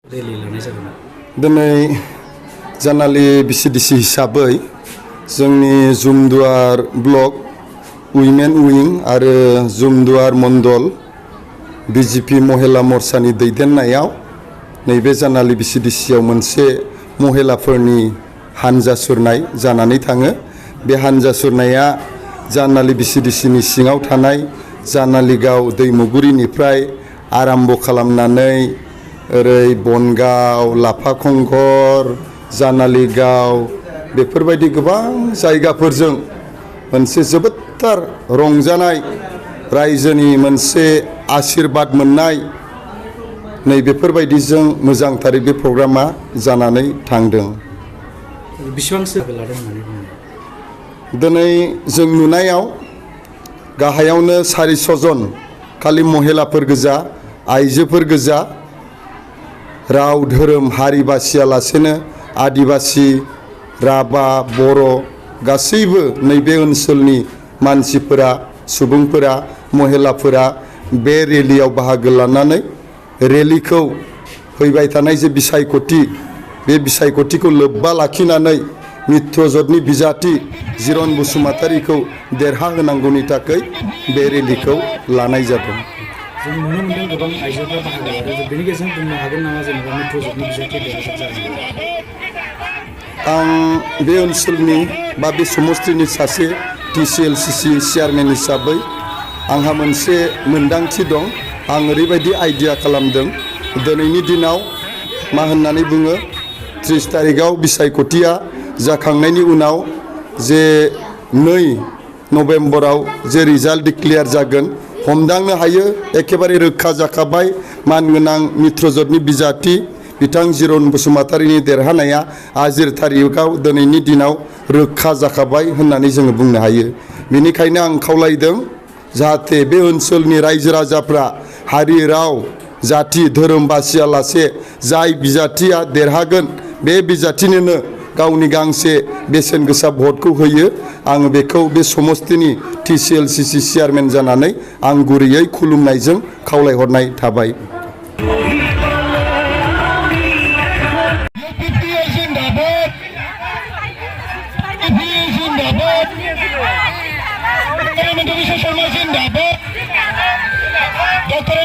दिनै जानालि बिसिडिसि हिसाबै जोंनि जुमदुवार ब्लक उइमेन उइं आरो जुमदुवार मण्डल बिजेपि महिला मोर्चानि दैदेननायाव नैबे जानालि बिसिडिसियाव मोनसे महिलाफोरनि हानजा सुरनाय जानानै थाङो। बे हानजा सुरनाया जानालि बिसिडिसिनि सिङाव थानाय जानालि गाव दैमुगुरिनिफ्राय आराम्भ खालामनानै ओरै बनगाव, लाफाखंखर, जानालि गाव बेफोरबायदि गोबां जायगाफोरजों मोनसे जोबोदथार रंजानाय रायजोनि मोनसे आशीर्बाद मोननाय नै बेफोरबायदिजों मोजांथारै बे प्रग्रामा जानानै थांदों। बेसेबांसो लादों होननानै बुङो? दिनै जों नुनायाव गाहायावनो 400 जन खालि महिलाफोर गोजा, आइजोफोर गोजा, राव धोरोम हारि बासियालासेनो आदिबासि, राभा, बर' गासैबो नैबे ओनसोलनि मानसिफोरा, सुबुंफोरा, महिलाफोरा बे रेलियाव बाहागो लानानै रेलिखौ फैबाय थानाय जे बिसायख'थि बे बिसायख'थिखौ लोब्बा लाखिनानै मित्रजोतनि बिजाथि जिरन बसुमतारीखौ देरहाहोनांगौनि थाखाय बे रेलिखौ लानाय जादों। जों नुनो मोनदों गोबां आइजोफोरा बाहागो लादों। बेनि गेजेरजों बुंनो हागोन नामा जेनेबा मित्रजोतनि बिजाथि देरहासार जागोन? आं बे ओनसोलनि बा बे समस्तिनि सासे TCLCC चेयारमेन हिसाबै आंहा मोनसे मोनदांथि दं। आं ओरैबायदि आइडिया खालामदों दिनैनि दिनाव मा होननानै बुङो 30 तारिखआव बिसायख'थिया जाखांनायनि उनाव जे 2 नभेम्बराव जे रिजाल्ट डिक्लेयार जागोन हमदांनो हायो एखेबारे रोखा जाखाबाय मानगोनां मित्रजोतनि बिजाथि बिथां जिरन बसुमतारीनि देरहानाया आजिर तारिखआव दिनैनि दिनाव रोखा जाखाबाय होननानै जोङो बुंनो हायो। बेनिखायनो आं खावलायदों जाहाथे बे ओनसोलनि रायजो राजाफ्रा हारि राव जाथि धोरोम बासियालासे जाय बिजाथिया देरहागोन बे बिजाथिनोनो गावनि गांसे बेसेन गोसा भटखौ होयो। आं बेखौ बे समस्तिनि TCLCC चेयारमेन जानानै आं गुरैयै खुलुमनायजों खावलायहरनाय थाबाय। डॉक्टर